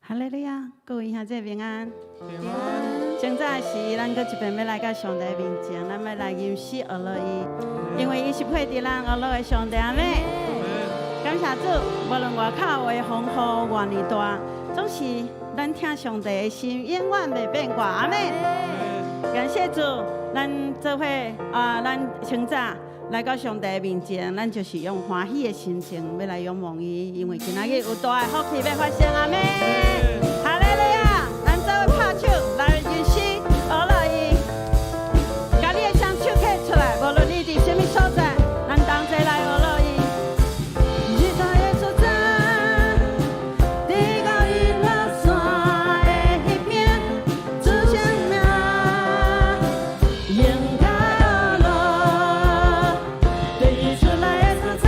哈利路亞，各位兄弟平安。平安。清早時，咱閣一遍欲來到上帝面前，咱欲來吟詩學落伊，因為伊是配得咱學落的上帝，阿們。感謝主，無論外口的風雨偌爾大，總是咱疼上帝的心永遠袂變卦，阿們。感謝主，咱做伙啊，咱清早來到上帝面前，咱就是用歡喜的心情欲來仰望伊，因為今仔日有大的福氣欲發生，阿們。哈利路亞，咱做伙拍手來吟詩學落伊，共你的雙手揢出來，無論你佇啥物所在，咱同齊來學落伊。日頭的所在，佇高日落山的彼邊，主聖名應該學落，對日出來的所在，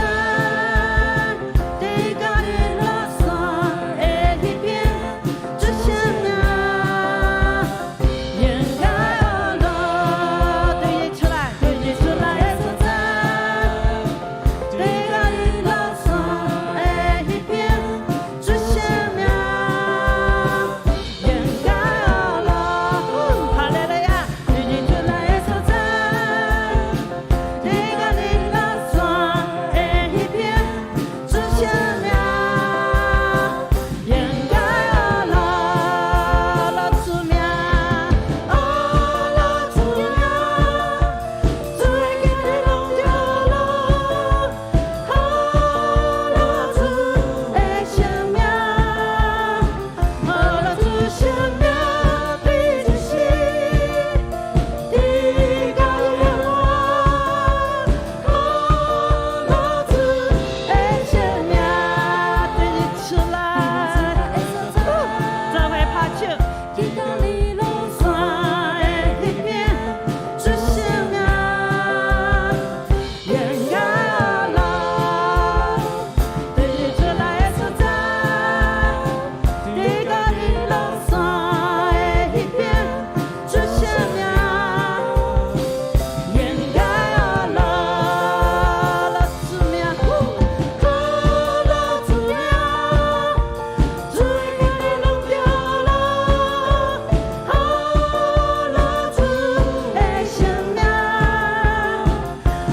佇高日落山的彼邊，主聖名應該學落，對日出來，對日出來的所在，佇高日落山的彼邊，主聖名應該學落，哈利路亞，對日出來的所在，佇高日落山的彼邊，主聖名應該學落，落主名，哦，落主名，主的今日攏著落，哦，落主的聖名，哦，落主聖名，比一時，至高永遠，哦，落主的聖名，對日出來，做伙拍手。佇高日落山的彼邊，主聖名應該學落，對日出來的所在，佇高日落山的彼邊，主聖名應該學落，落主名，哦，落主名，主的今日攏著落，哦，落主的聖名，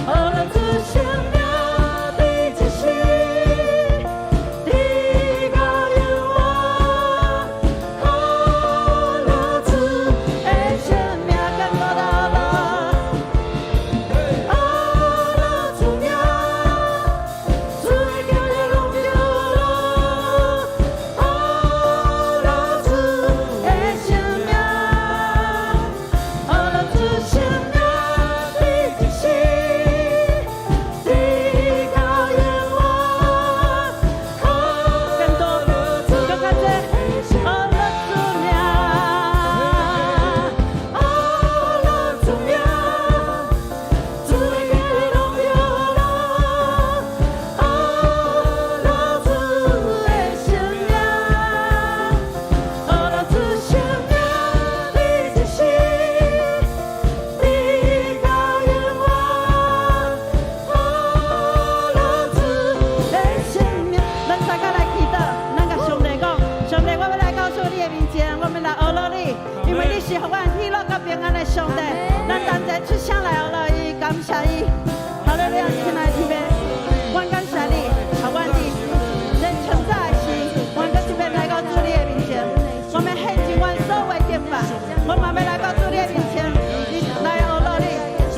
哦，落主聖名，比一時，至高永遠，哦，落主的聖名，更多的落，哦，落主名，主的今日攏著落，哦，落主的聖名，哦，落主聖名，比一時，至高永遠，哦，更多，閣較濟，哦，落主名，哦，落主名，主的今日攏著落，哦，落主的聖名，哦，落主聖名，比一時，至高永遠，哦，落主的聖名。咱大家來祈禱，咱共上帝講，上帝，我欲來到主你的面前，我欲來學落你，因為你是予阮喜樂佮平安的上帝。咱同齊出聲來學落伊，感謝伊。哈利路亞，親愛的天父，阮感謝你，予阮佇這清早的時，阮閣一遍來到主你的面前，我欲獻上阮所有的敬拜，我嘛欲來到主你的面前，你來學落你，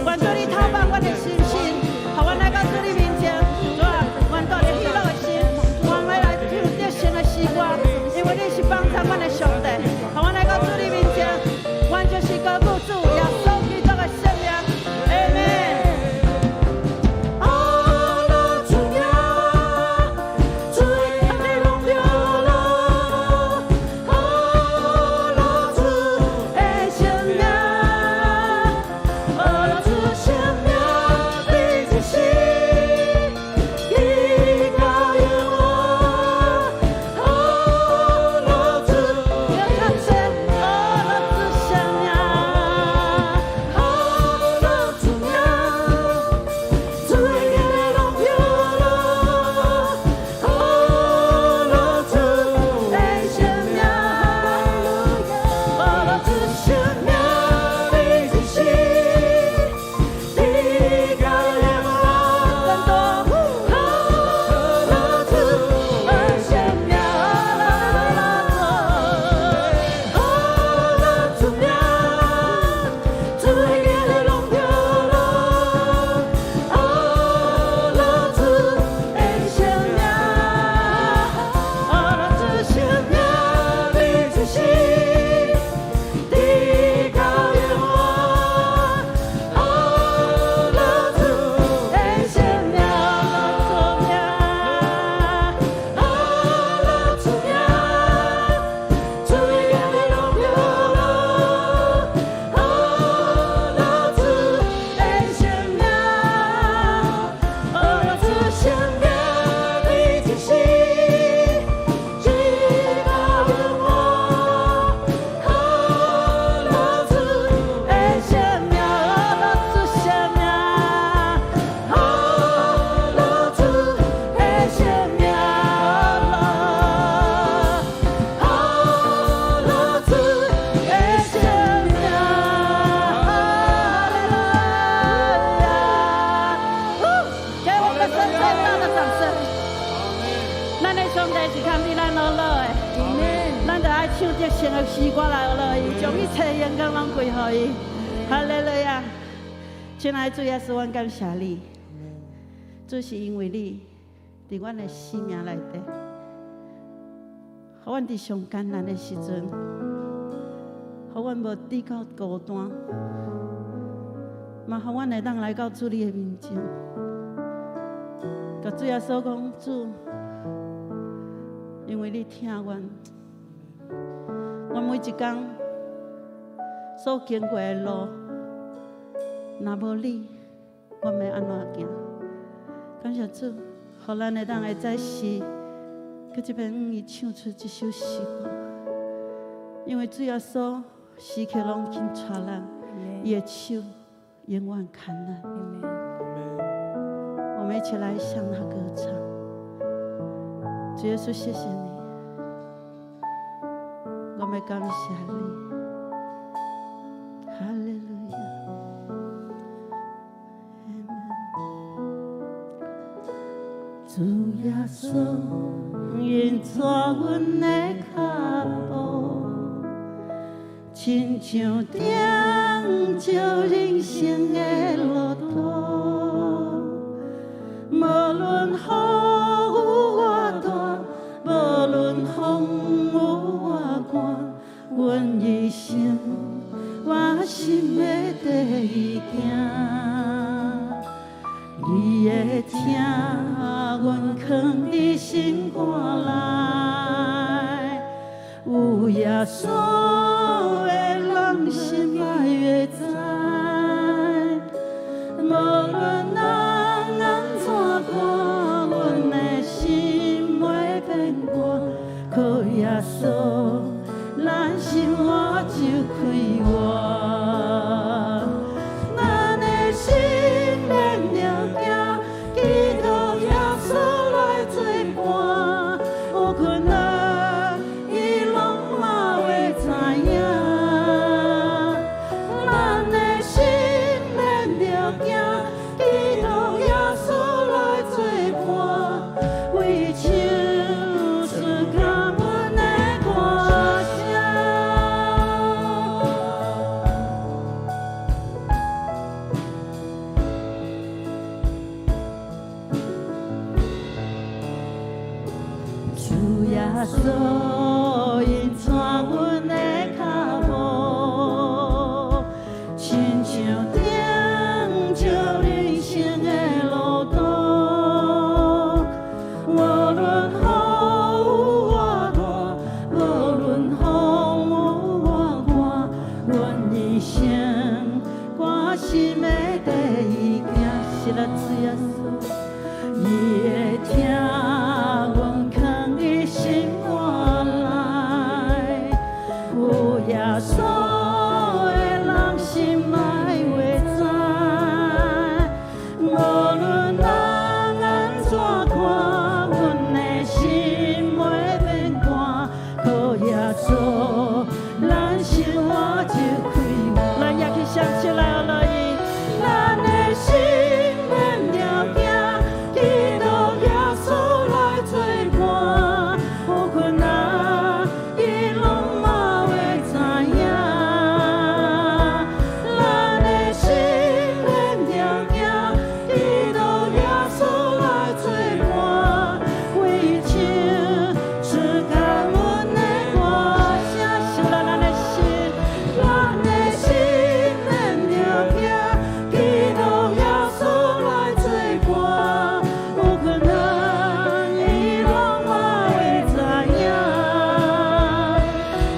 願主你透放阮的信心，予阮來到主你面前，主啊，阮帶著喜樂的心，阮欲來唱得勝的詩歌，因為你是幫助阮的上帝，予阮來到主你面前，阮就是高舉主耶穌基督的聖名，阿們。哦，落主名，主的今日攏著落，哦，落主的聖名，哦，落主聖名，帝是堪比咱學樂的。咱就愛唱得勝的詩歌來學樂伊，將一切榮光攏歸予伊。哈利路亞！親愛的主耶穌，阮感謝你，主是因為你佇阮的生命內底，予阮佇上艱難的時陣，予阮無至到孤單，嘛予阮會當來到主你的面前，共主耶穌講，主，因為你疼阮，阮每一工所經過的路，若無你，阮欲按怎行？感謝主，予咱會當會再時，閣這邊向伊唱出這首詩歌。因為主耶穌時刻攏緊帶咱，伊的手永遠牽咱。我們一起來向他歌唱。主耶穌，謝謝你，我們感謝你。哈利路亞，阿門。主耶穌，引帶阮的腳步，親像燈照人生的路途。無論雨有偌大，無論風有偌寒，阮一生我心會綴伊行。伊會聽阮囥佇心肝內，有耶穌的人心內會知，無論人按怎看，阮的心袂變寒，靠耶穌，咱心活就快活。咱的心免著驚，基督耶穌來做伴，有困難伊攏嘛會知影。咱的心免著驚，基督耶穌來做伴，為唱出感恩的歌聲。主耶穌，引帶阮的腳步，親像燈照人生的路途。無論雨有偌大，無論風有偌寒，阮一生甘心欲綴伊行。是啦，主耶穌，伊會聽阮囥佇心肝內，有耶穌的人心內會知，無論人按怎看，阮的心袂變寒，靠耶穌，咱生活就快活。咱也去雙手來學樂伊，咱的心免著驚，基督耶穌來做伴，有困難伊攏嘛會知影。咱的心免著驚，基督耶穌來做伴，為唱出感恩的歌聲。是啦，咱的心，咱的心免著驚，基督耶穌來做伴，有困難伊攏嘛會知影。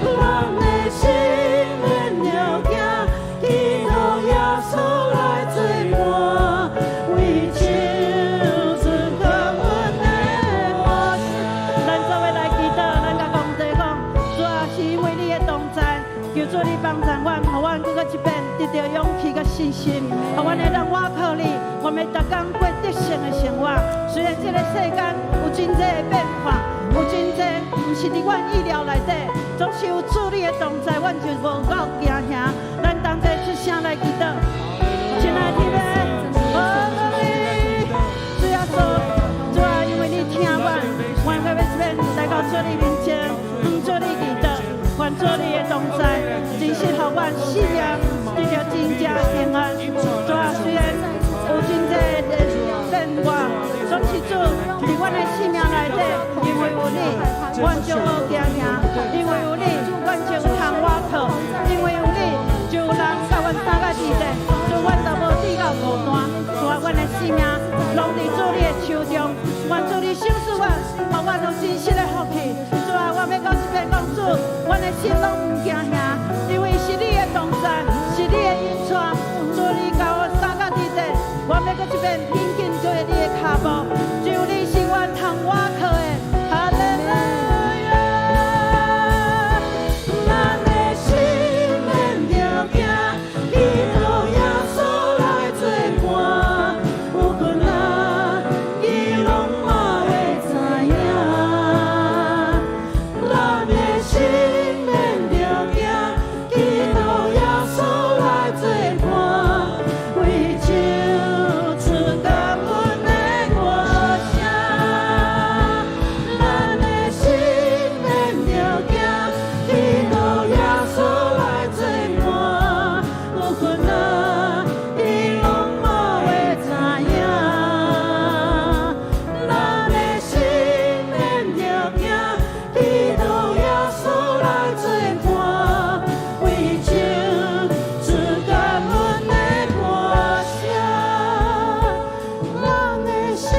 咱的心免著驚，基督耶穌來做伴，為唱出感恩的歌聲。咱做伙來祈禱，咱共上帝講，主啊，是因為你的同在，求主你幫助阮，予阮閣閣這遍得著勇氣佮信心，予阮會當倚靠你，我們逐工過得勝的生活。雖然這個世間有真濟的變化，有真濟毋是佇阮意料內底，總是有主你的同在，阮就無夠驚嚇。咱同齊出聲來祈禱，親愛的天父，主耶穌，主啊，因為你疼阮，阮閣欲這遍來你，阮就無驚嚇；因為有你，阮就有通倚靠；因為有你，就有人佮阮相佮佇咧，主，阮就無至到孤單。主啊，阮的生命攏佇主你的手中，願主你賞賜阮，予阮有真實的福氣。主啊，我欲閣一遍講主，阮的心攏毋驚嚇，因為是你的同在，是你的引帶。主你佮阮相佮佇咧，我欲閣一遍緊緊跟你的跤步，只有你是阮通倚靠的。哈利路亞。咱的心免著驚，基督耶穌來做伴，有困難伊攏嘛會知影。咱的心免著驚，基督耶穌來做伴，為唱出感恩的歌聲。咱的心免著驚，基督耶穌來做伴，有困難伊攏嘛會知影。咱的心免著驚，基督耶穌來做伴，為唱出感恩的歌聲。咱的心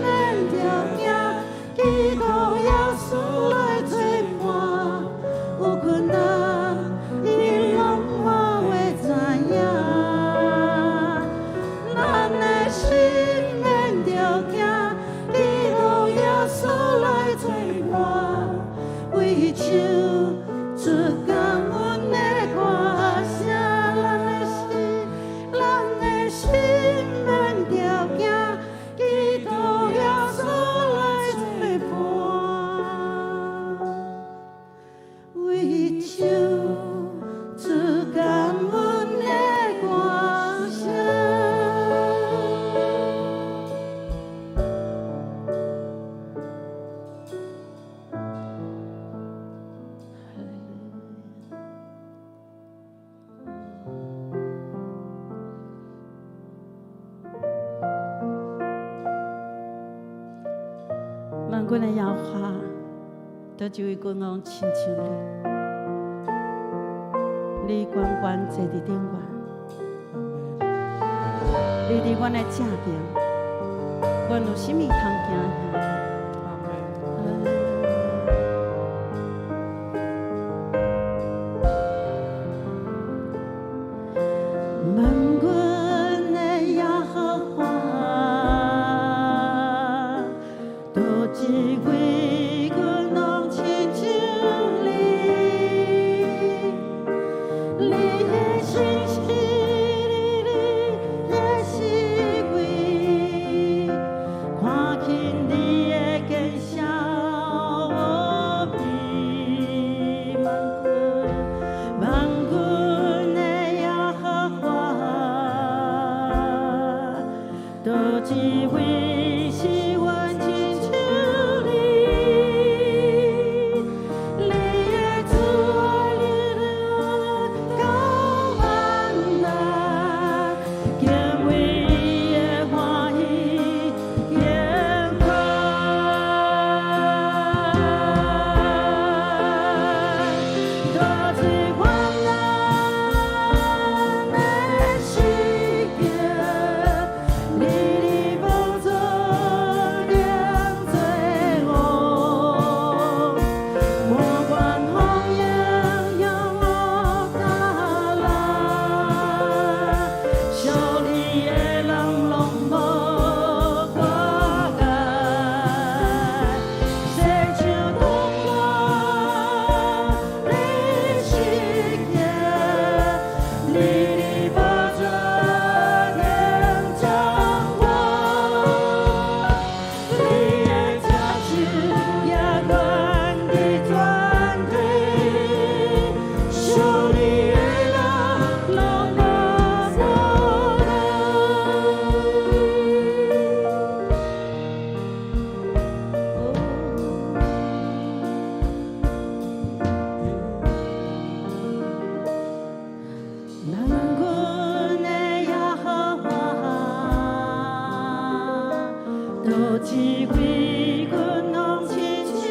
免著驚，基督耶穌來做伴，有困難伊攏嘛會知影。咱的心免著驚，基督耶穌來做伴，為唱出感恩的歌聲。咱的心免著驚，基督耶穌來做伴，為唱出感恩的歌聲。萬軍的耶和華，佗一位君王親像你，你懸懸坐佇頂懸，你佇阮的正邊，阮有啥物通驚嚇？萬軍的耶和華，佗一位君王親像你，你的信實，你的實位，看見你的見效美。萬軍的耶和華，佗一位是阮親像你，你的慈愛歷到萬代，敬畏伊的歡喜堅強。佗一患難的時刻，你佇寶座頂做王，萬軍豐盈向我打來，屬你的人攏無割礙，世上動亂的時刻，你佇寶座頂掌管，你的左手也懸佇全地，屬你的人攏無割礙。萬軍的耶和華，佗一位君王親像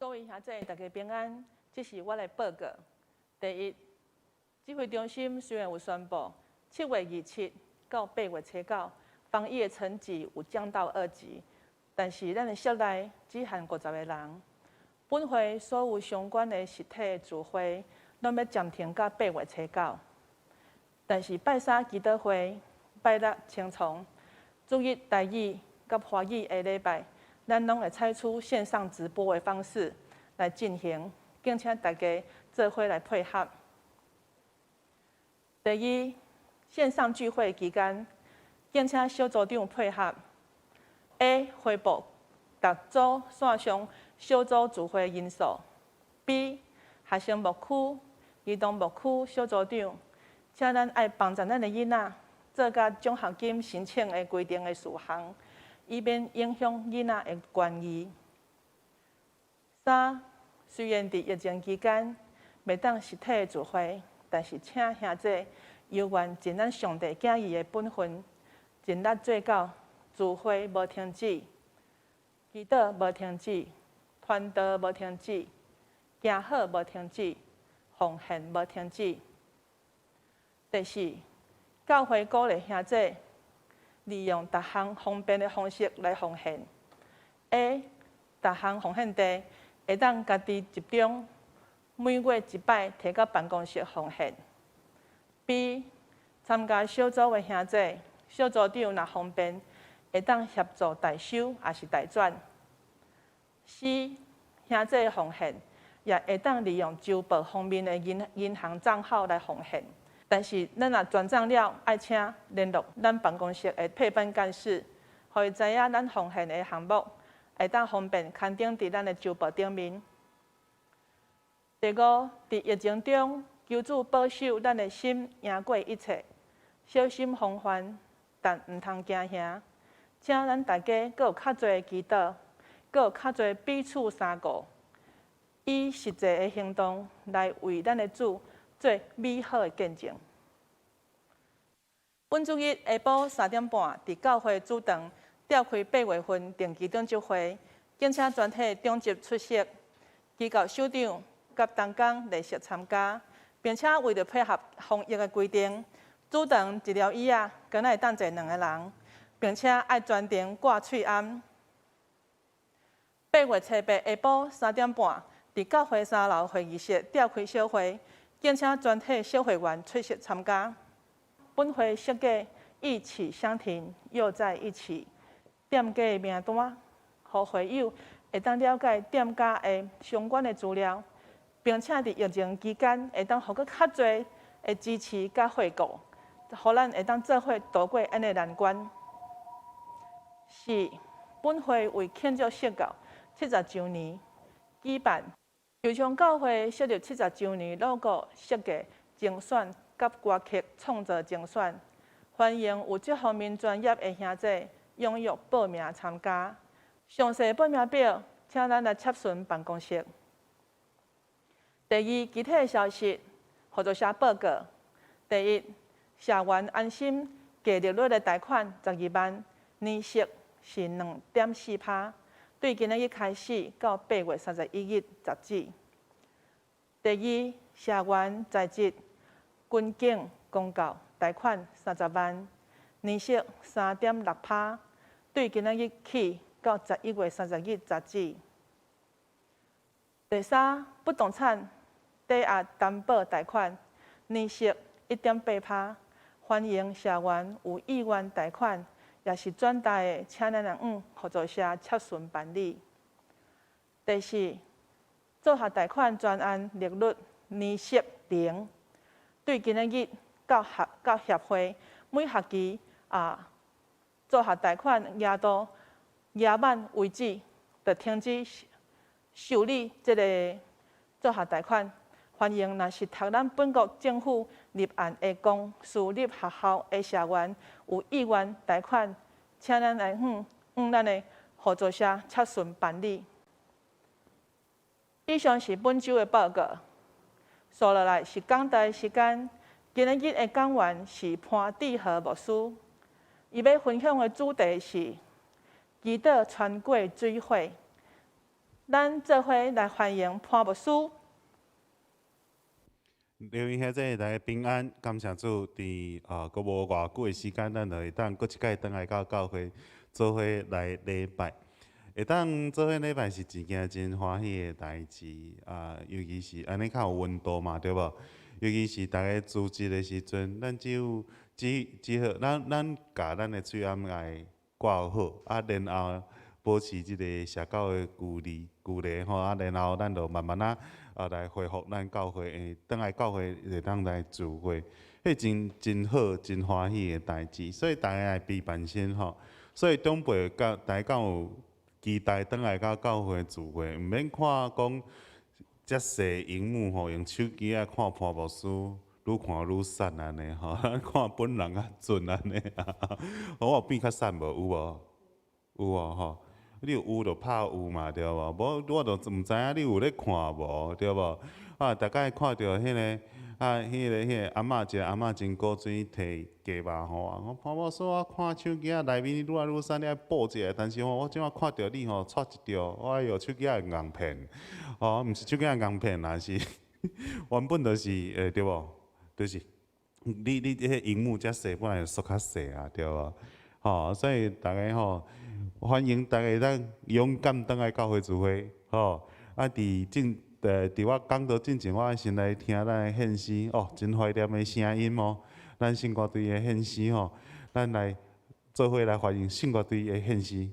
各位兄弟，大家平安。這是我來報告。第一，指揮中心雖然有宣布7月27到8月初9，防疫的層級有降到2級，但是咱的室內只限50個人。本會所有相關的實體聚會，攏欲暫停到八月初九。但是拜三祈禱會、拜六青創、主日台語佮華語的禮拜，咱攏會採取線上直播的方式來進行，敬請大家做伙來配合。第二，線上聚會期間，敬請小組長配合。A 回報逐組線上小組聚會人數。B 學生牧區、兒童牧區小組長，請咱愛幫助咱的囡仔做甲獎學金申請的規定的事項，以免影響囡仔的權益。三，雖然佇疫情期間袂當實體聚會，但是請兄弟猶原盡咱上帝囝兒的本分，盡力做到聚會無停止，祈禱無停止，傳道無停止，行好無停止，奉獻無停止。第四，教會鼓勵兄弟利用逐項方便的方式來奉獻。A 逐項奉獻地會當家己集中，每月一擺提到辦公室奉獻。B 參加小組的兄弟，小組長若方便，會當協助代收抑是代轉。C 兄弟奉獻也會當利用周報封面的銀行帳號來奉獻。但是咱若轉帳了，愛請聯絡咱辦公室的配班幹事，予伊知影咱奉獻的項目，會當方便刊登佇咱的週報頂面。第五，佇疫情中，求主保守咱的心贏過一切，小心防範，但毋通驚嚇。請咱大家閣有較濟祈禱，閣有較濟彼此相顧，以實際的行動來為咱的主做美好的見證。本主日下晡3點半，佇教會主堂召開8月份定期長執會，敬請全體長執出席，機構首長佮同工列席參加，並且為著配合防疫的規定，主堂一條椅仔干焦會當坐兩个人，並且愛全程掛喙罨。8月初8下晡3點半，佇教會3樓會議室召開小會，敬請全體小會員出席參加。本會設計意氣相挺，又在一起店家名單，予會友會當了解店家的相關的資料，並且佇疫情期間會當予閣較濟的支持佮惠顧，予咱會當做伙渡過按呢難關。四，本會為慶祝釋教70週年，舉辦右昌教會設立七十週年 logo 設計徵選佮歌曲創作徵選，歡迎有這方面專業的兄弟踴躍報名參加。詳細報名表，請咱來洽詢辦公室。第二，其他的消息，合作社報告。第一，社員安心低利率的貸款12萬，年息是2.4趴，對今仔日開始到8月31日截止。第二，社員在職軍警公教貸款30萬，年息3.6趴，對今仔日起到11月30日截止。第三，不動產抵押擔保貸款，年息1.8趴，歡迎社員有意願貸款，抑是轉貸的，請咱來往合作社洽詢辦理。第四，助學貸款專案利率年息零，對今仔日到學到協會每學期啊，助學貸款額度額滿為止，就停止受理這个助學貸款。歡迎若是讀咱本國政府立案的公私立學校的社員有意願貸款，請咱來往往咱的合作社洽詢辦理。以上是本週的報告。紲落來是講道時間，今仔日的講員是潘志和牧師，伊欲分享的主題是祈禱穿過水火。咱做伙來歡迎潘牧師。劉英兄弟，大家平安，感謝主，佇閣無偌久的時間，咱就會當閣一擺轉來到教會做伙來禮拜。會當做伙禮拜是一件真歡喜的代誌啊，尤其是按呢較有溫度嘛，對無？尤其是逐家主日的時陣，咱只有只只好，咱咱共咱的喙罨來掛好，啊，然後保持這个社交的距離距離吼，啊，然後咱就慢慢仔啊來恢復咱教會，會轉來教會會當來聚會，彼真真好、真歡喜的代誌。所以逐家愛備辦先吼。所以長輩敢大家敢有期待轉來到教會聚會，毋免看講遮細螢幕吼，用手機仔看潘牧師，愈看愈瘦按呢吼，看本人較準按呢。我有變較瘦無？有無？有哦吼。你有有就拍有嘛，對無？無我就毋知影你有咧看無，對無？啊，逐擺看著彼个啊，彼个彼个阿嬷，一个阿嬷真古錐，提雞肉予我。我潘牧師，我看手機仔內面愈來愈瘦，你愛補一下。但是吼，我這擺看著你吼，掣一著，哎喲，手機仔會僫騙。哦，毋是手機仔僫騙啦，是原本就是欸，對無？就是你你彼个螢幕遮細，本來就縮較細啊，對無？吼，所以逐家吼，歡迎逐家當勇敢轉來教會聚會，吼。啊，佇進佇我講道進前，我先來聽咱的獻詩，哦，真懷念的聲音哦，咱聖歌隊的獻詩吼，咱來做伙來歡迎聖歌隊的獻詩。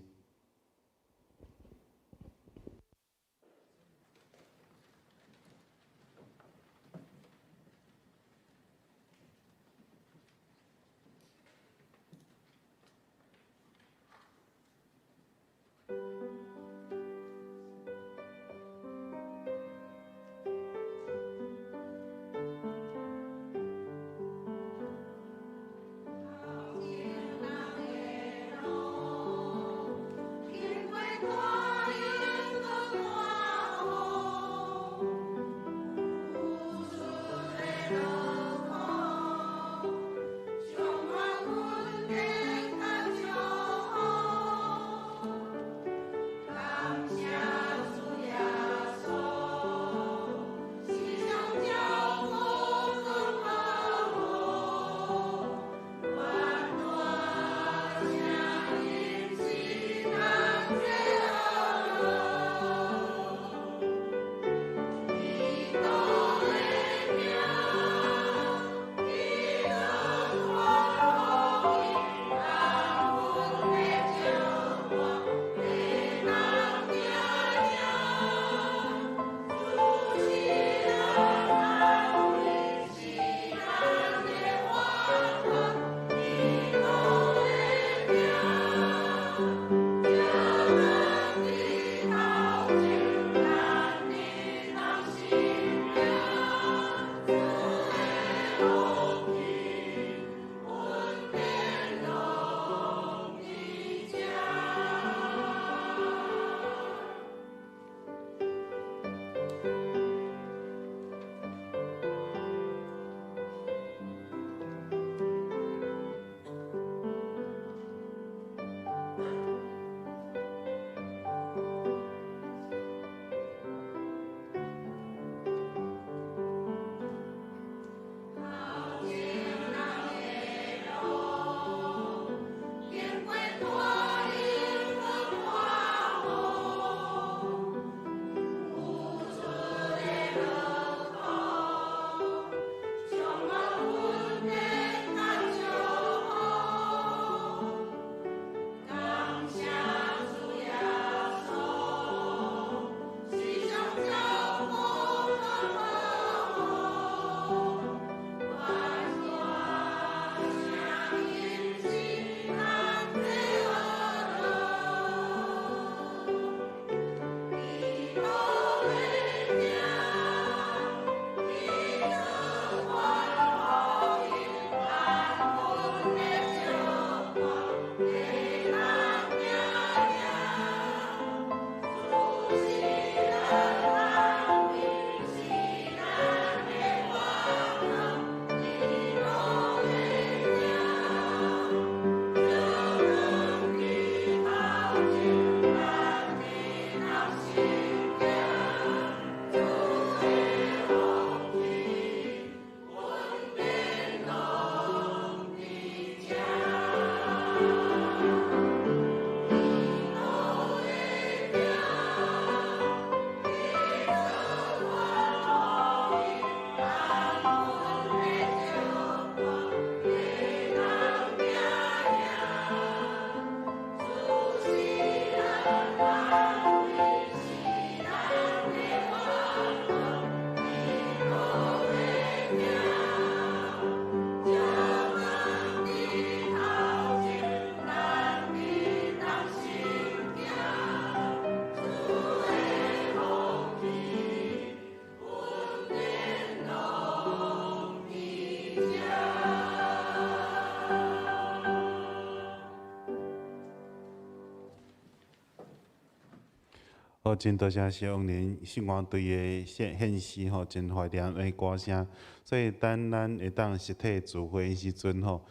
好，真多謝謝王林信廣隊的獻獻詩吼，真懷念的歌聲。所以等咱會當實體聚會的時陣吼，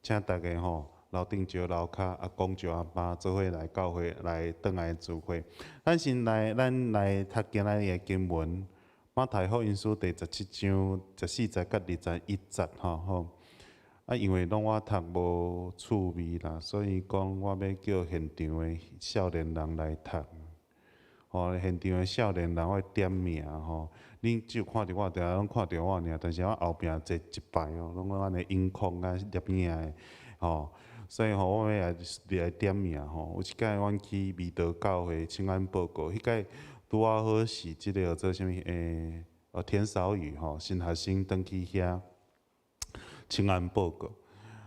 請大家吼樓頂招樓跤，阿公招阿爸做伙來教會來轉來聚會。咱先來，咱來讀今仔日的經文，馬太福音書第17章14節佮21節吼好。啊，因為攏我讀無趣味啦，所以講我欲叫現場的少年人來讀。吼，現場的少年人我會點名吼，恁只有看著我，定定攏看著我爾，但是我後壁坐一排哦，攏按呢音控啊、攝影的吼，所以吼，我欲來來點名吼。有一擺阮去美德教會請安報告，彼擺拄仔好是這个叫做啥物？哦，田少宇吼，新學生轉去遐請安報告。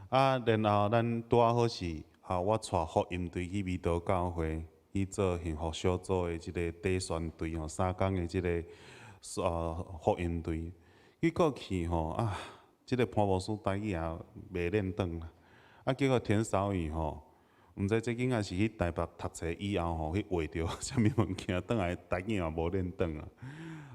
啊，然後咱拄仔好是，啊，我帶福音隊去美德教會去做幸福小組的這个短宣隊吼，3工的這个福音隊。結果去吼啊，這个潘牧師台語也袂練轉啦。啊，結果田少宇吼，毋知這囡仔是去台北讀冊以後吼，去學著啥物物件，轉來台語也無練轉啊。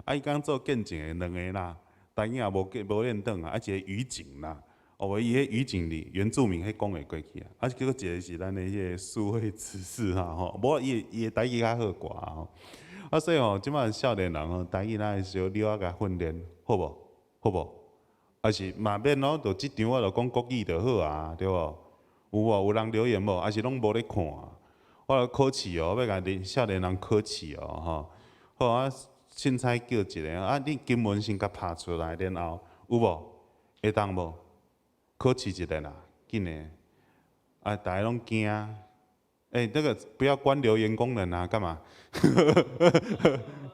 啊，伊講做見證的兩个啦，台語也無無練轉啊，啊一个語境啦。哦，無伊彼語境裡原住民彼講會過去啊，啊結果一个是咱的彼个數位知識哈吼，無伊伊的台語較好寡吼。啊，所以吼，這擺少年人吼，台語咱會小了仔共訓練，好無？好無？還是嘛免咯，就這場我就講國語就好啊，對無？有無？有人留言無？還是攏無咧看？我來考試哦，欲共恁少年人考試哦，吼。好啊，凊彩叫一个啊，你經文先共拍出來，然後有無？會當無？考試一下啦，緊的。啊，大家攏驚。欸，那個不要關留言功能啊，幹嘛？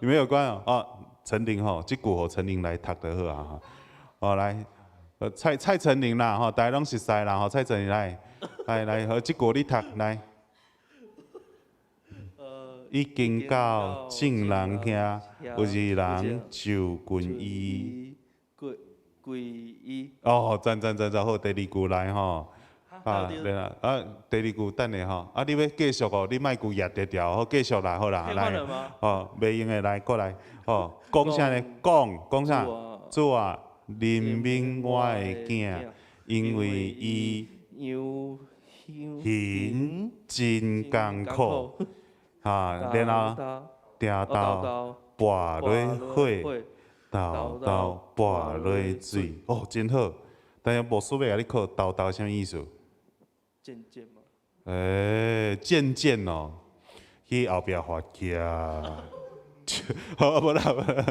你沒有關哦。哦，陳玲吼，這句予陳玲來讀就好啊。哦，來，蔡蔡陳玲啦，吼，大家攏熟似啦，吼，蔡陳玲來，來來，好，這句你讀來。已經到眾人遐，有一人就近伊。歸依。哦，讚讚讚讚，好，第二句來吼。啊，對啦，啊，第二句等下吼，啊，你欲繼續哦，你莫閣掖著條，好，繼續來好啦，來，哦，袂用的來過來，哦，講啥呢？講講啥？主啊，憐憫我的囝，因為伊行真艱苦，哈，然後定豆跋落火，豆豆跋落水，哦，真好。但是牧師欲共你考，豆豆啥物意思？漸漸嘛。欸，漸漸哦，去後壁罰去啊。好，無啦無啦，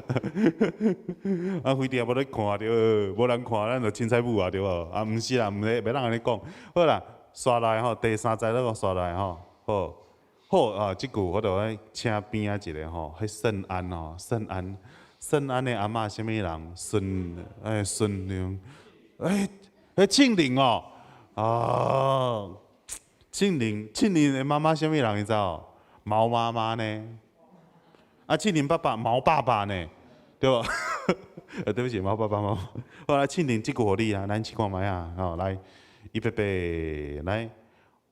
啊，非定無咧看著，無人看，咱就凊彩舞啊，對無？啊，毋是啦，毋是，袂當按呢講。好啦，紲來吼，第三節那個紲來吼，好，好啊，這句我著愛請邊仔一个吼，彼聖安吼，聖安，聖安的阿嬤啥物人？孫，欸，孫娘，欸，彼慶齡哦，哦，慶齡，慶齡的媽媽啥物人？你知無？毛媽媽呢？啊，慶齡爸爸毛爸爸呢？對無？對不起，毛爸爸媽媽。好來，慶齡這句予你啊，咱試看覓啊，吼，來，預備備，來，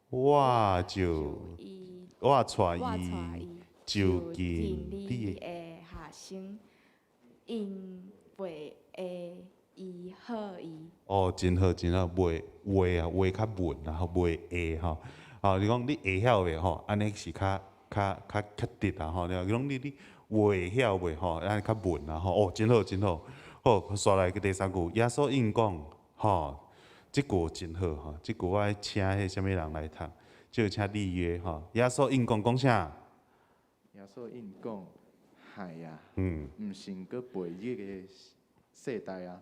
我就我帶伊就近你的學生，𪜶袂會醫好伊。哦，真好，真好，袂會啊，話較穩啊，吼，袂會吼。哦，你講你會曉袂吼？按呢是較較較確直啊吼。你講你你會曉袂吼？按呢較穩啊吼。哦，真好，真好。好，紲來個第三句，耶穌應講，吼，這句真好吼。這句我愛請彼啥物人來讀，就請立約吼。耶穌應講講啥？耶穌應講，害啊，毋信閣悖逆的世代啊，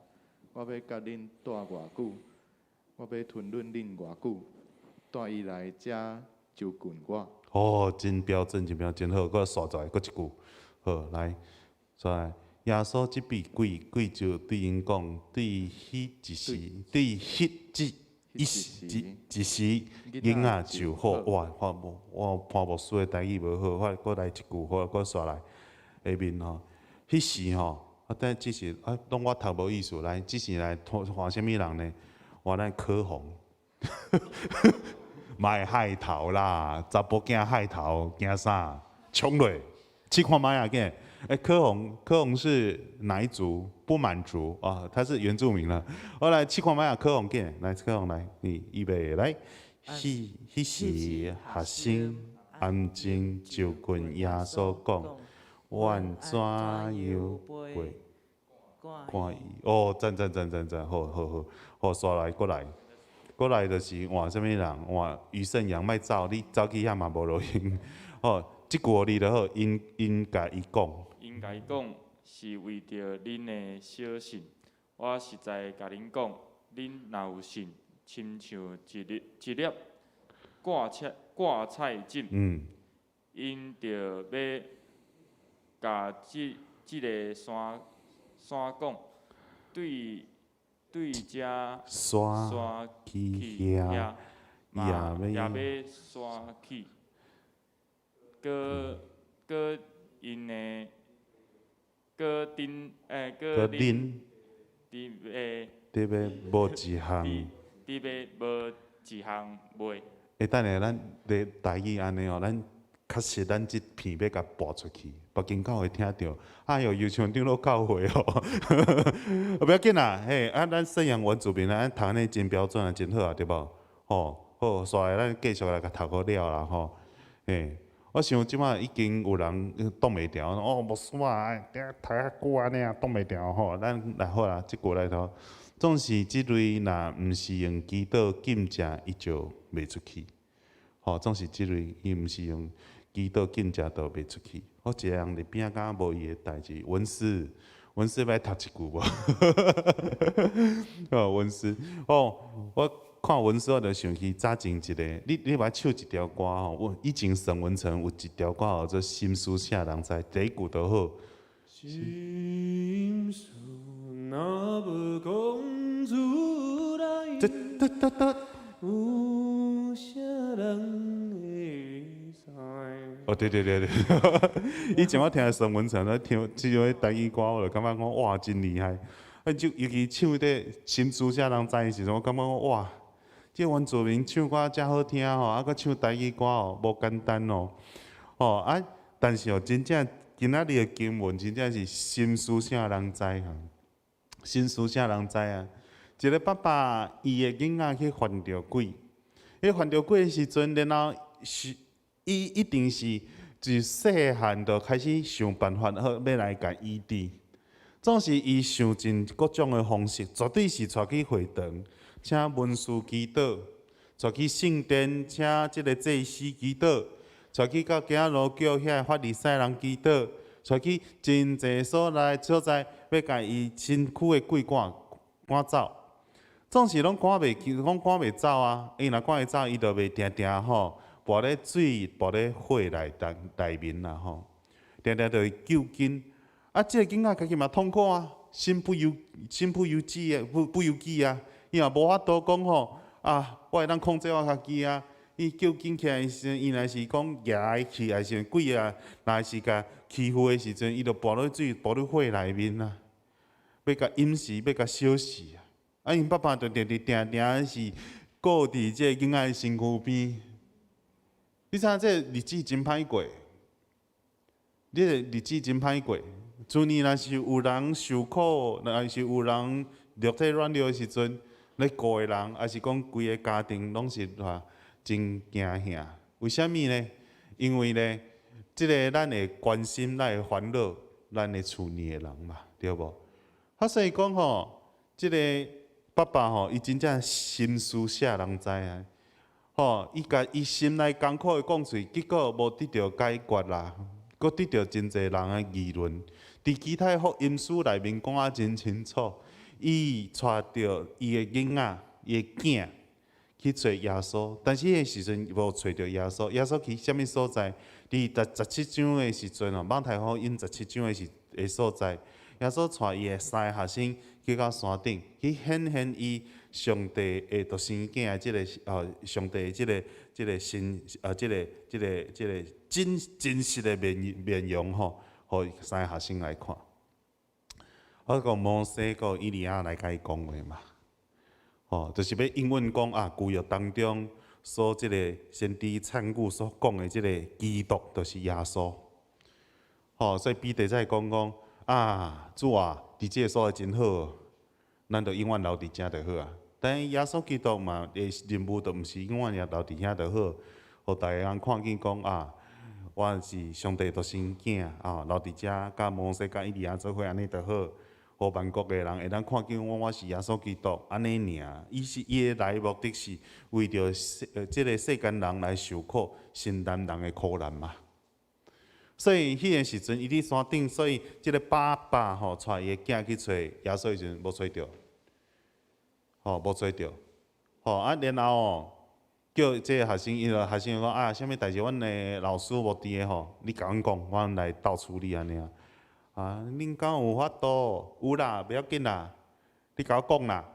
我欲佮恁蹛偌久？我欲吞忍恁偌久？帶伊來遮就近我。哦，真標準，真標準，好，閣紲來，閣一句，好，來，紲來。耶穌這筆鬼鬼就對𪜶講，對彼一時，對彼這一時一時，囡仔就好。哇，我無我潘牧師的台語無好，我閣來一句，好，閣紲來下面吼，彼時吼，啊，等這是啊，攏我讀無意思，來，這時來換啥物人呢？換咱柯紅，莫害頭啦，查埔囝害頭驚啥？衝落！試看覓啊，囝。欸，柯宏，柯宏是哪一族？不滿族啊，他是原住民啦。我來試看覓啊，柯宏囝，來柯宏來，你預備來。彼彼時學生安靜就近耶穌講：阮怎樣背看伊？哦，讚讚讚讚讚，好好好，好，煞來閣來，閣來就是換啥物人？換余勝陽，莫走，你走去遐嘛無路用。哦，這句予你就好，𪜶𪜶共伊講。𪜶共伊講，是為著恁的小信。我實在共恁講，恁若有信，親像一粒一粒芥菜芥菜種，𪜶著欲共這這个山山講，對對遮徙徙去去遐，遐，嘛也欲也欲徙去。閣閣𪜶的閣恁欸閣閣恁恁佇欲佇欲無一項。佇欲無一項袂。欸，等下咱咧台語按呢哦，咱確實咱這片欲共播出去，別間教會聽著，哎喲，尤像長老教會哦，無要緊啦，嘿，啊，咱信仰原住民啊，咱讀按呢真標準啊，真好啊，對無？吼，好，煞來咱繼續來共讀好了啦，吼，嘿，我想這擺已經有人擋袂牢，哦，牧師啊，讀較久按呢啊，擋袂牢吼，咱來好啦，這句來頭，總是這類若毋是用祈禱禁食，伊就袂出去。吼，總是這類，伊毋是用祈禱禁食就袂出去。我一個人佇邊仔敢若無伊的代誌，文思，文思欲讀一句無？哦，文思，哦，我看文思，我就想起早前一个，你你捌唱一條歌吼？我以前沈文成有一條歌叫做《心事啥人知》，第一句就好。心事若無講出來，這得得得。有啥人會知？哦，對對對對，以前我聽沈文成咧聽這個台語歌，我就感覺講哇真厲害。啊，就尤其唱這心事啥人知的時陣，我感覺講哇，這原住民唱歌遮好聽吼，啊，閣唱台語歌哦，無簡單哦。吼啊，但是哦，真正今仔日的經文真正是心事啥人知哈？心事啥人知啊？一个爸爸，伊的囡仔去犯著鬼，彼犯著鬼的時陣，然後是伊一定是自細漢就開始想辦法好欲來共醫治。總是伊想盡各種的方式，絕對是帶去會堂，請文士祈禱，帶去聖殿，請這个祭司祈禱，帶去到走路叫遐个法利賽人祈禱，帶去真濟所在所在，欲共伊身軀的鬼趕趕走。總是攏趕袂去，攏趕袂走啊！伊若趕會走，伊就袂定定吼，跋咧水、跋咧火內內內面啦吼，定定就會糾筋。啊，這个囡仔家己嘛痛苦啊，身不由身不由己啊，不不由己啊，伊嘛無法度講吼，啊，我會當控制我家己啊。伊糾筋起來時陣，伊若是講蜈去，還是鬼啊，若是共欺負的時陣，伊就跋落水、跋落火內面啊，欲共淹死，欲共燒死啊！啊，𪜶爸爸就定定定定是顧佇這个囡仔的身軀邊。你知影這个日子真歹過，這个日子真歹過。厝內若是有人受苦，若是有人肉體軟弱的時陣，咧顧的人，抑是講規个家庭，攏是話真驚嚇。為啥物呢？因為呢，這个咱會關心，咱會煩惱咱的厝內的人嘛，對無？啊，所以講吼，這个爸爸吼，伊真正心事啥人知啊？吼，伊共伊心內艱苦的講出，結果無得著解決啦，閣得著真濟人的議論。佇其他福音書內面講啊真清楚，伊帶著伊的囡仔、伊的囝去揣耶穌，但是彼个時陣無揣著耶穌。耶穌去啥物所在？佇第十七章的時陣哦，馬太福音十七章的時的所在，耶穌帶伊的三个學生去到山頂，去顯現伊上帝的獨生囝的這个哦，上帝的這个這个身啊，這个這个這个真真實的面面容吼，予三个學生來看。啊，閣摩西閣以利亞來共伊講話嘛，吼，就是欲應允講啊，舊約當中所這个先知參古所講的這个基督，就是耶穌。吼，所以彼得才會講講啊，主啊，佇這个所在真好，咱就永遠留佇遮就好啊。但是耶穌基督嘛，的任務就毋是永遠也留佇遐就好，予逐个人看見講啊，我是上帝獨生囝啊，留佇遮佮摩西佮以利亞做伙按呢就好，予萬國的人會當看見我，我是耶穌基督按呢爾。伊是伊的來目的是為著世這个世間人來受苦，承擔人的苦難嘛。所以彼个時陣，伊佇山頂，所以這个爸爸吼帶伊的囝去揣耶穌的時陣，無揣著，吼無揣著，吼啊，然後哦，叫這个學生，伊就學生講啊，啥物代誌，阮的老師無佇个吼，你共阮講，阮來鬥處理按呢啊。啊，恁敢有法度？有啦，袂要緊啦，你共我講啦。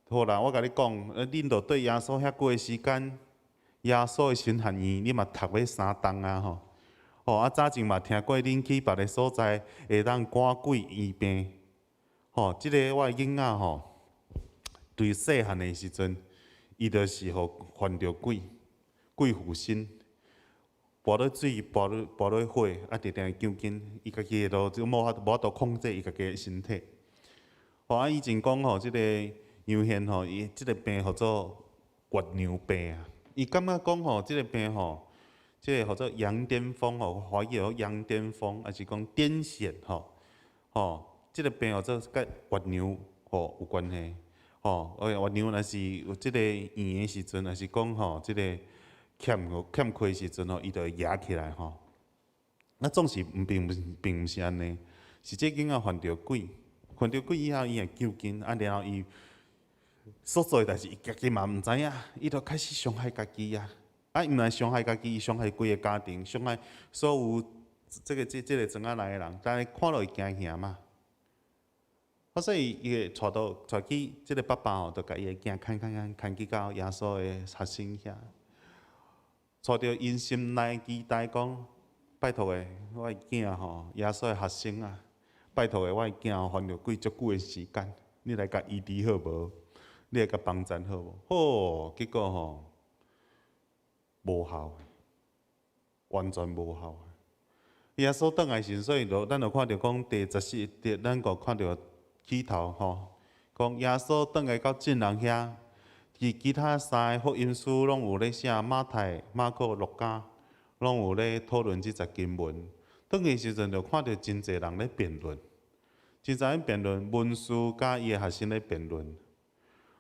好啦，我共你講，恁著對耶穌遐久的時間，耶穌的神學院，你嘛讀欲三冬啊吼。吼啊，早前嘛聽過恁去別个所在會當趕鬼醫病。吼，這个我的囡仔吼，對細漢的時陣，伊就是予犯著鬼，鬼附身，跋落水，跋落火，啊，定定會揪筋，伊家己會都無法度控制伊家己的身體。吼啊，以前講吼，這个楊賢吼，伊這个病號做月娘病啊。伊感覺講吼，這个病吼，這个號做羊癲瘋吼，華語叫做羊癲瘋，抑是講癲癇吼，吼，這个病號做佮月娘吼有關係。吼，月娘若是有這个圓的時陣，抑是講吼，這个欠缺的時陣吼，伊就會壓起來吼。啊，總是毋並毋是按呢，是這囡仔犯著鬼，犯著鬼以後，伊會揪筋，啊，然後伊所做的代誌，伊家己嘛毋知影，伊就開始傷害家己啊。啊，毋但傷害家己，伊傷害規个家庭，傷害所有這個莊仔內的人，但是看落會驚嚇嘛。啊，所以伊會帶到帶去這个爸爸吼，就共伊的囝牽牽牽牽去到耶穌的學生遐，帶著𪜶心內期待講，拜託的，我的囝吼，耶穌的學生啊，拜託的，我的囝吼，犯著鬼足久的時間，你來共醫治好無？你來共幫贊好無？好，結果吼，無效，完全無效。耶穌轉來時，所以就咱就看著講第十四節，咱個看著起頭吼，講耶穌轉來到眾人遐，佇其他三个福音書攏有咧寫，馬太、馬可、路加攏有咧討論這節經文。轉去時陣就看著真濟人咧辯論，真濟人辯論，文士佮伊的學生咧辯論，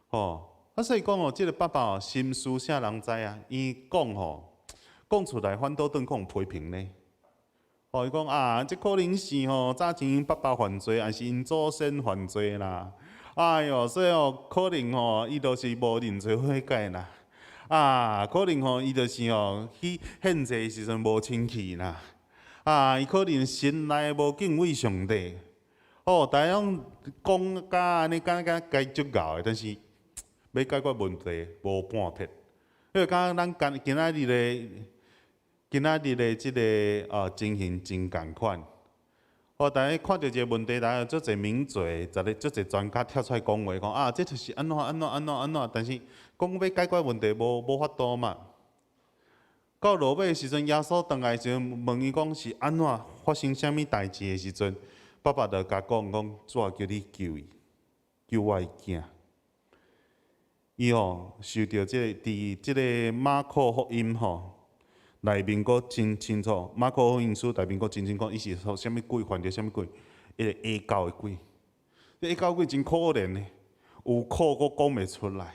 吼。啊，所以講哦，這个爸爸哦，心思啥人知啊？伊講吼，講出來反倒轉講批評呢。吼，伊講啊，這可能是吼早前𪜶爸爸犯罪，抑是𪜶祖先犯罪啦。哎喲，所以哦，可能吼，伊就是無認罪悔改啦。啊，可能吼，伊就是吼去獻祭的時陣無清氣啦。啊，伊可能心內無敬畏上帝。哦，逐家攏講甲按呢，敢若該足𠢕的，但是欲解決問題無半撇。因為敢若咱今今仔日的這个情形真仝款。哦，逐家看著一个問題，來足濟名嘴，十個足濟專家跳出來講話，講啊，這就是按怎按怎按怎按怎，但是講欲解決問題無法度嘛。到落尾時陣，耶穌轉來時陣，問伊講是按怎發生啥物代誌的時陣，爸爸就共講講，主啊，求你救伊，救我的囝。伊吼受著這个佇這个馬可福音吼內面閣真清楚，馬可福音書內面閣真清楚，伊是予啥物鬼犯著啥物鬼，彼个下狗的鬼，這下狗鬼真可憐的，有苦閣講袂出來，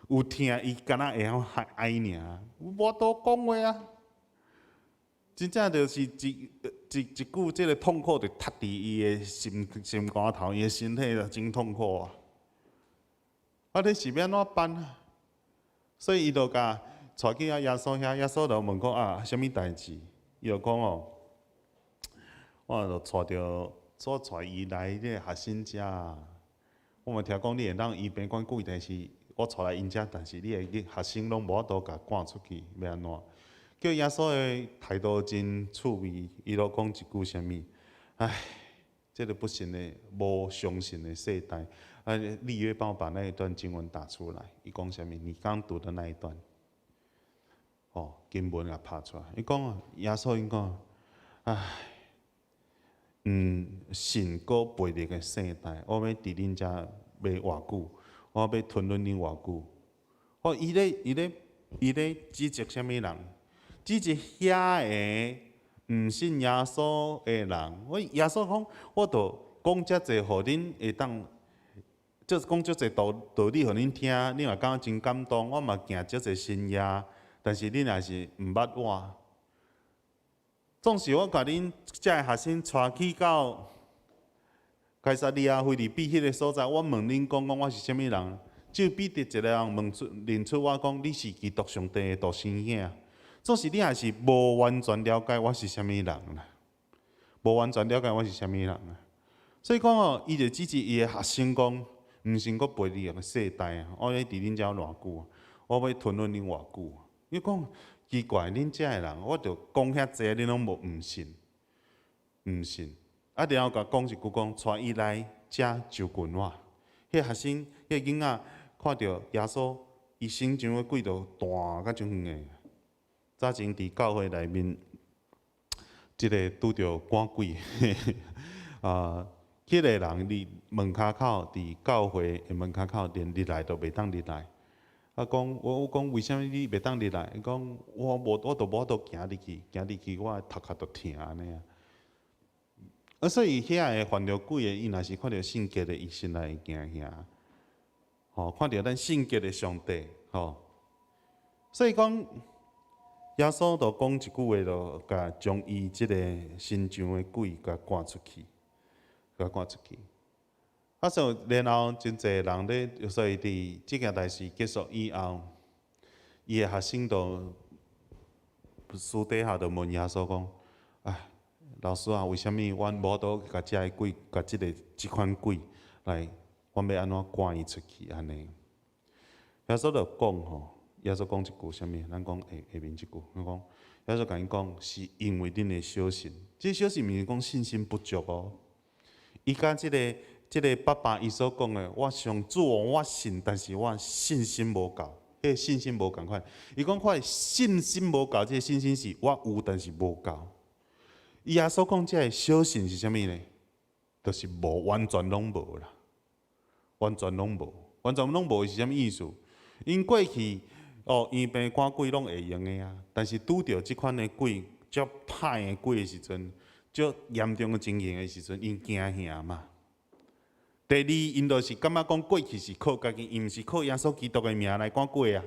有疼伊敢若會曉哀爾，無法度講話啊！真正就是一一一句這个痛苦就塞佇伊的心肝頭，伊的身體就真痛苦啊！啊，你是欲按怎辦啊？所以伊就共帶去啊耶穌遐，耶穌就問講啊，啥物代誌？伊就講哦，我就帶著，我帶伊來這个學生遮，我嘛聽講你會當醫病趕鬼，但是我帶來𪜶遮，但是你的學生攏無法度共趕出去，欲按怎？叫耶穌的態度真趣味，伊就講一句啥物？唉，這个不信的、無相信的世代。啊，立約幫我把那一段經文打出來。伊講啥物？你剛讀的那一段，哦，經文也拍出來。伊講，耶穌𪜶講，唉，毋信閣悖逆的世代，我欲佇恁遮袂偌久，我欲吞忍恁偌久。哦，伊咧指責啥物人？指責遐个毋信耶穌的人。我耶穌講，我著講遮濟，予恁會當，就是講足濟道理予恁聽，恁嘛感覺真感動。我嘛行足濟神跡，但是恁也是毋捌我。總是我共恁遮个學生帶去到該撒利亞腓立比彼个所在，我問恁講講我是啥物人？只有彼得一個人問出認出我講你是基督上帝的獨生囝。總是你還是無完全了解我是啥物人啦，無完全了解我是啥物人啊。所以講哦，伊就指著伊的學生講，毋信閣悖逆的世代啊，我欲佇恁遮偌久？我欲吞忍恁偌久？伊講奇怪，恁遮的人，我著講遐濟，恁攏無毋信，毋信。啊，然後共講一句講，帶伊來遮就近我。彼個學生，彼個囡仔看著耶穌，伊身上的鬼就彈較真遠的。早前佇教會內面，這个拄著趕鬼，啊，彼個人佇門跤口，佇教會的門跤口，連入來都袂當入來。啊，講我講為啥物你袂當入來？伊講我無，我都無法度行入去，行入去我的頭殼就疼按呢啊。啊，所以遐个犯著鬼的，伊若是看著聖潔的，伊心內會驚嚇。吼，看著咱聖潔的上帝，吼。所以講，耶穌就講一句話，就共將伊這个身上的鬼共趕出去，共趕出去。啊，所以然後真濟人咧，所以佇這件代誌結束以後，伊的學生就私底下就問耶穌講：啊，老師啊，為啥物阮無法度共這个鬼，共這个這款鬼來，阮欲按怎趕伊出去？按呢？耶穌就講吼，耶穌講一句啥物？咱講下下面這句，伊講耶穌共𪜶講，是因為恁的小信，這小信毋是講信心不足哦。伊共這個爸爸伊所講的，我上主我信，但是我信心無夠，彼个信心無仝款。伊講我的信心無夠，這個信心是我有，但是無夠。耶穌講這个小信是啥物呢？就是無完全攏無啦，完全攏無，完全攏無是啥物意思？𪜶過去哦，醫病趕鬼攏會用的啊，但是拄著這款的鬼，足歹的鬼的時陣，足嚴重的情形的時陣，𪜶驚嚇嘛。第二，𪜶就是感覺講過去是靠家己，伊毋是靠耶穌基督的名來趕鬼啊。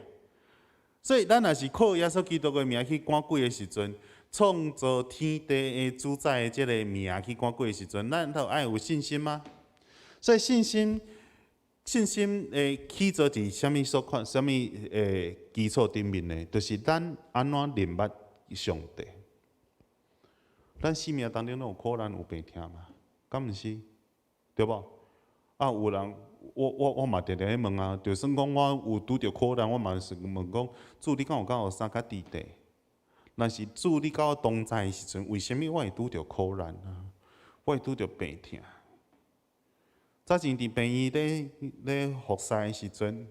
所以咱若是靠耶穌基督的名去趕鬼的時陣，創造天地的主宰的這个名去趕鬼的時陣，咱都愛有信心嗎？所以信心，信心的起做佇啥物所看，啥物的基礎頂面呢？就是咱按怎認捌上帝。咱生命當中攏有苦難、有病疼嘛？敢毋是？對無？啊，有人，我嘛定定咧問啊，就算講我有拄著苦難，我嘛是問講，主你敢有佮我相佮佇咧？若是主你佮我同在的時陣，為啥物我會拄著苦難啊？我會拄著病疼？早前佇病院咧服侍的時陣，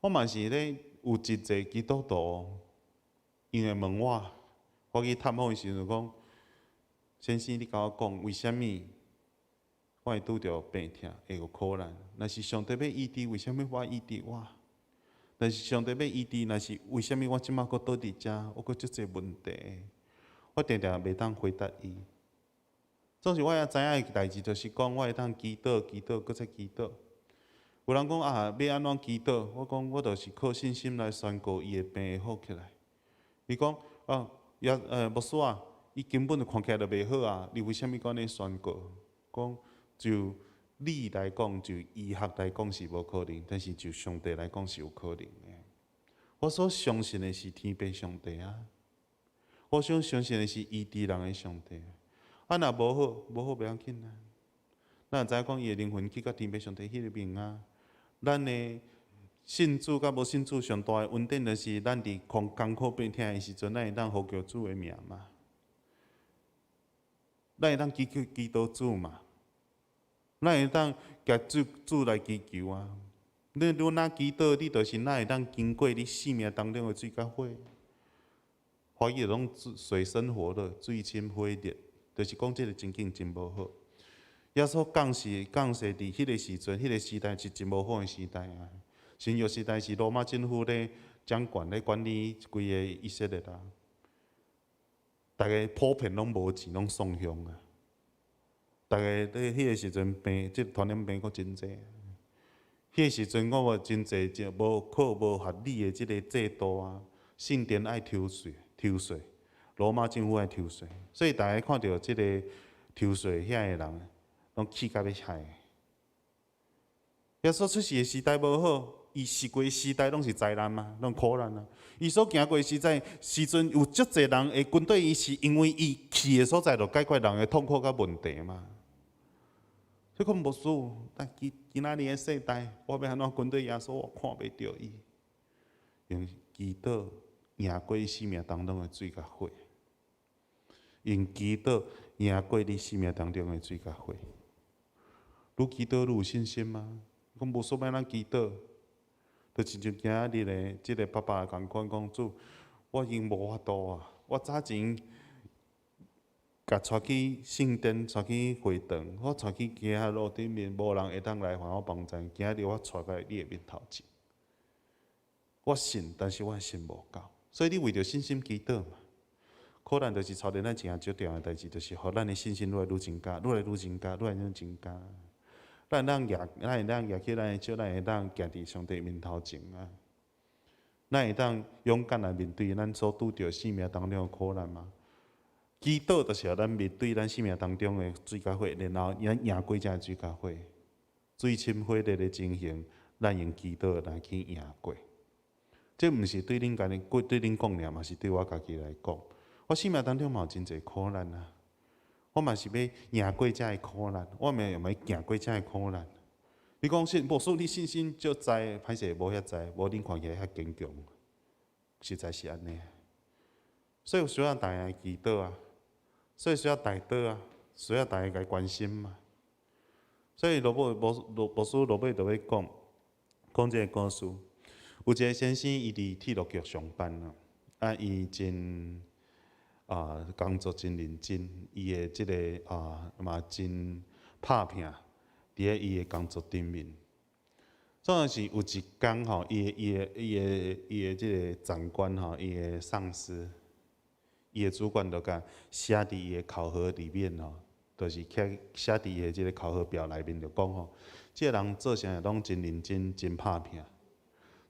我嘛是咧有真濟基督徒，𪜶會問我，我去探訪的時陣講，先生你共我講，為啥物我會拄著病疼，會有苦難？若是上帝欲醫治，為啥物我醫治我？若是上帝欲醫治，若是為啥物我這馬閣倒佇遮，我閣足濟問題？我定定袂當回答伊。總是我也知影的代誌，就是講我會當祈禱、祈禱、閣再祈禱。有人講啊，欲按怎祈禱？我講我就是靠信心來宣告伊的病會好起來。伊講啊，也牧師啊，伊根本就看起來就袂好啊，你為啥物閣按呢宣告？講就你來講，就醫學來講是無可能，但是就上帝來講是有可能的。我所相信的是天父上帝啊，我所相信的是醫治人的上帝。啊，若無好，無好袂要緊啊。咱知影講伊的靈魂去到天父上帝彼邊啊。咱的信主佮無信主上大的恩典，就是咱佇艱苦病疼的時陣，咱會當呼叫主的名嘛。咱會當祈求祈禱主嘛。咱會當共主來祈求啊。你愈若祈禱，你就是若會當經過你生命當中的水佮火。華語就講水深火熱，水深火熱。就是講這个情景真無好。耶穌降世降世佇彼个時陣，彼个時代是真無好的時代啊！新約時代是羅馬政府咧掌權咧管理規个以色列啊，逐家普遍攏無錢，攏送鄉啊！逐家咧彼个時陣病，這傳染病閣真濟。彼个時陣我話真濟就無靠無合理的這个制度啊，聖殿愛抽稅，抽稅，羅馬政府愛抽稅，所以逐家看著這个抽稅遐个人，攏氣甲欲死。耶穌出世的時代無好，伊是規時代攏是災難嘛，攏苦難啊。伊所行過時代時陣，有足濟人會跟綴伊，是因為伊去的所在，就解決人的痛苦佮問題嘛。所以講牧師，但今今仔日的世代，我欲按怎跟綴耶穌？我看袂著伊，用祈禱贏過生命當中的水佮火，用祈禱贏過你生命當中的水佮火。你祈禱你有信心嗎？講無說欲按怎祈禱，就親像今仔日的這个爸爸仝款講，主，我已經無法度啊！我早前共帶去聖殿，帶去會堂，我帶去行仔路頂面，無人會當來予我幫贊。今仔日我帶來你的面頭前，我信，但是我的信無夠，所以你為著信心祈禱嘛。可能就是操練咱一件最重要的代誌，就是予咱的信心愈來愈增加，愈來愈增加，愈來愈增加。咱會當舉，咱會當舉起咱的手，咱會當行佇上帝面頭前啊！咱會當勇敢來面對咱所拄著生命當中的苦難嗎？祈禱就是予咱面對咱生命當中的水佮火，然後咱贏過這个水佮火，水深火熱的情形，咱用祈禱來去贏過。這毋是對恁家己，對恁講爾，嘛是對我家己來講。我生命當中嘛有真濟苦難啊！我嘛是欲贏過這个苦難，我嘛會欲行過這个苦難。你講信，無說你信心足知，歹勢無遐知，無恁看起來遐堅強，實在是按呢。所以需要大家祈禱啊，所以需要代禱啊，需要大家共關心嘛。所以羅伯牧羅牧師落尾就欲講講這个故事。有一个先生，伊佇鐵路局上班啊，啊，伊真啊工作真認真，伊的這个啊嘛真拍拚佇咧伊的工作頂面。總是有一工吼，伊的伊的伊的伊的這个長官吼，伊的上司，伊的主管就共寫佇伊的考核裡面吼，就是寫寫佇伊的這个考核表內面就講吼，這个人做啥攏真認真，真拍拚。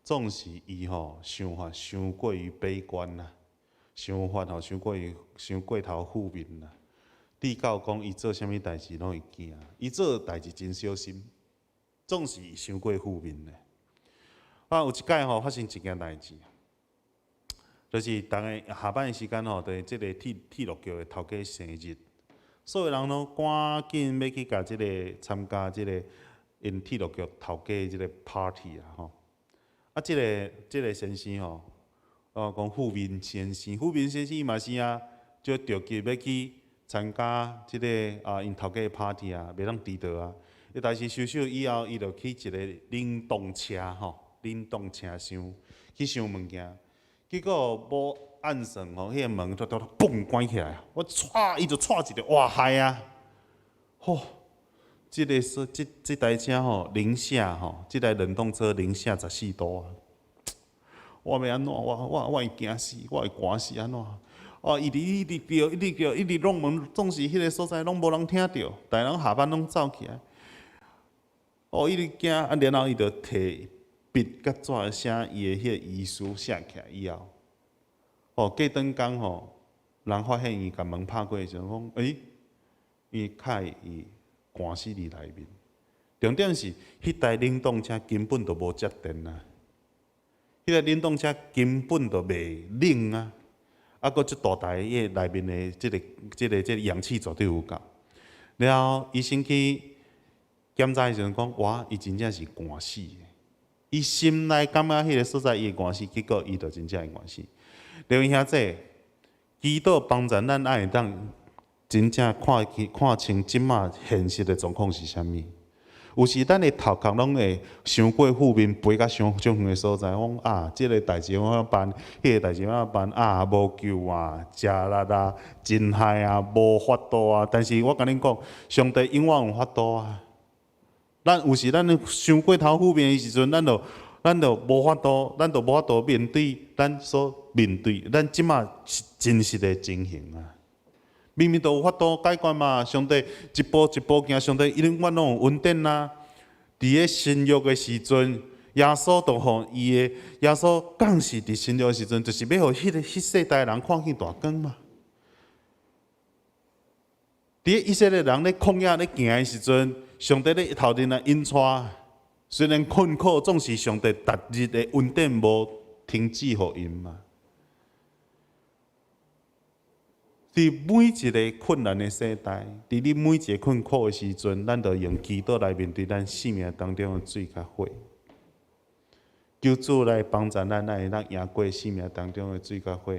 總是伊吼想法傷過於悲觀啦，想法吼傷過於傷過頭負面啦。直到講伊做啥物代誌攏會驚，伊做代誌真小心，總是傷過負面咧。啊，有一擺吼發生一件代誌，就是逐个下班的時間吼，就是這个鐵鐵路局的頭家生日，所有人攏趕緊欲去共這个參加這个𪜶鐵路局頭家這个 party 啊吼。啊，這个這个先生吼，哦，講富民先生，富民先生伊嘛是啊，就著急欲去參加這个啊，𪜶頭家的 party 啊，袂當遲到啊。伊但是收手以後，伊就去一个冷凍車吼，冷凍車廂去收物件，結果無按算吼，彼个門就就嘣關起來，我掣，伊就掣一个，哇害啊！吼，這个說這這台車吼，零下吼，這台冷凍車零下14度啊！我欲按怎？我我我會驚死，我會寒死按怎？哦，伊佇一直叫，一直叫，一直弄門，總是彼个所在攏無人聽著，逐个人下班攏走起來。哦，伊直驚，啊，然後伊就提筆佮紙寫伊的彼個遺書寫起來以後，哦，過轉工吼，人發現伊共門拍開的時陣，講，欸，伊跤伊寒死佇內面。重點是，彼台冷凍車根本就無接電啊！彼个冷凍車根本就袂冷啊！啊，閣這大台，伊個內面的這个、這个、這个氧氣絕對有夠。然後醫生去檢查的時陣講，哇，伊真正是寒死的。伊心內感覺彼个所在伊會寒死，結果伊就真正會寒死。各位兄弟，祈禱幫助咱愛會當真正看清看清這馬現實的狀況是啥物。有時咱的頭殼攏會傷過負面，飛到傷傷遠的所在，講啊，這個代誌按怎辦，彼個代誌按怎辦啊，無救啊，食力啊，真害啊，無法度啊。但是我共恁講，上帝永遠有法度啊。咱有時咱傷過頭負面的時陣，咱就無法度，咱就無法度面對咱所面對，咱這馬真實的情形啊。明明都有法度解決嘛，上帝一步一步行，上帝永遠攏有恩典啊。佇咧新約的時陣，耶穌就予伊的耶穌降世佇新約的時陣，就是欲予彼世代人看見大光嘛。佇咧以色列人咧曠野咧行的時陣，上帝咧頭前來引帶，雖然困苦，總是上帝逐日的恩典無停止予𪜶嘛。佇每一个困難的世代，佇你每一个困苦的時陣，咱就用祈禱來面對咱生命當中的水佮火。求主來幫助咱，咱會當贏過生命當中的水佮火。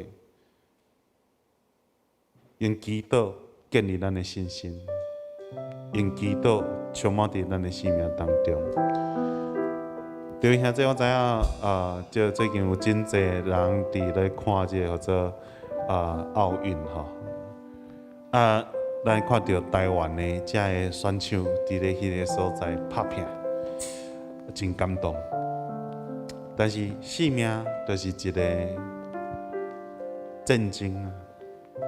用祈禱建立咱的信心，用祈禱充滿佇咱的生命當中。對兄弟，我知影啊，這最近有真濟人佇咧看這個叫做啊奧運吼。啊，咱看著台灣的遮个選手佇咧彼个所在拍拼，真感動。但是生命就是一个戰爭啊！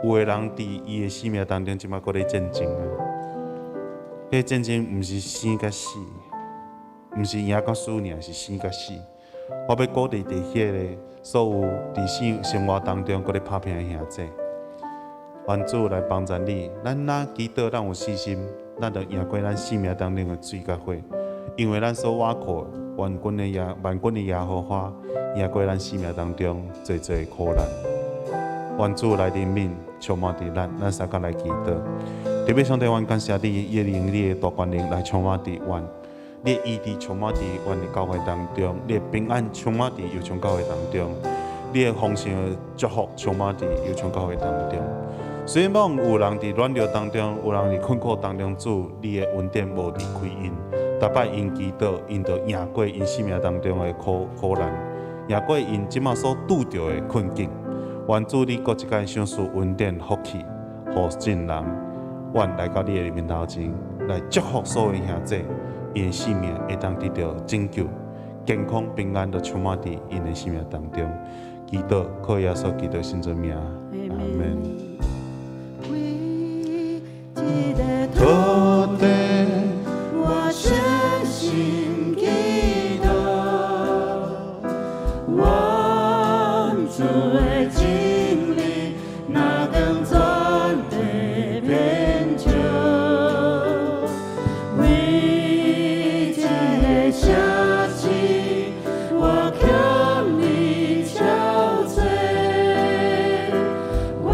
有的人佇伊的生命當中，這馬閣咧戰爭啊！彼個戰爭毋是生佮死，毋是贏佮輸爾，是生佮死。我欲鼓勵佇彼个所有佇生活當中閣咧拍拼的兄弟。願主來幫助你，咱若祈禱，咱有信心，咱就贏過咱生命當中的水佮火，因為咱所倚靠萬軍的耶和華，贏過咱生命當中濟濟苦難。願主來憐憫，充滿佇咱，咱三個來祈禱。特別上帝，阮感謝你，伊用你的大權能來充滿佇阮，你的醫治充滿佇阮的教會當中，你的平安充滿佇右昌教會當中，你的豐盛的祝福充滿佇右昌教會當中。雖然講有人佇軟弱當中，有人佇困苦當中，主你的恩典無離開𪜶，逐擺𪜶祈禱，𪜶就贏過𪜶生命當中的苦難，贏過𪜶這馬所拄著的困境。願主你閣一擺賞賜恩典福氣，予眾人，願來到你的面頭前，來祝福所有兄弟，𪜶的生命會當得著拯救，健康平安都充滿佇𪜶的生命當中。祈禱，靠耶穌基督聖尊名，阿門。土地，我全心祈禱，願主的真理，若當全地遍照，為這个城市，我欠你憔悴，我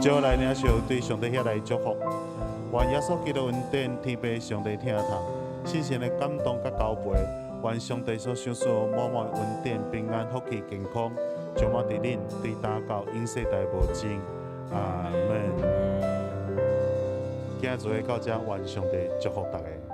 招來領受對上帝遐來祝福。願耶穌基督恩典，天父上帝疼痛，聖神的感動佮交陪，願上帝所賞賜滿滿恩典、平安、福氣、健康，充滿佇恁，對今到永世代無盡。阿門。今日聚會到這，願上帝祝福大家。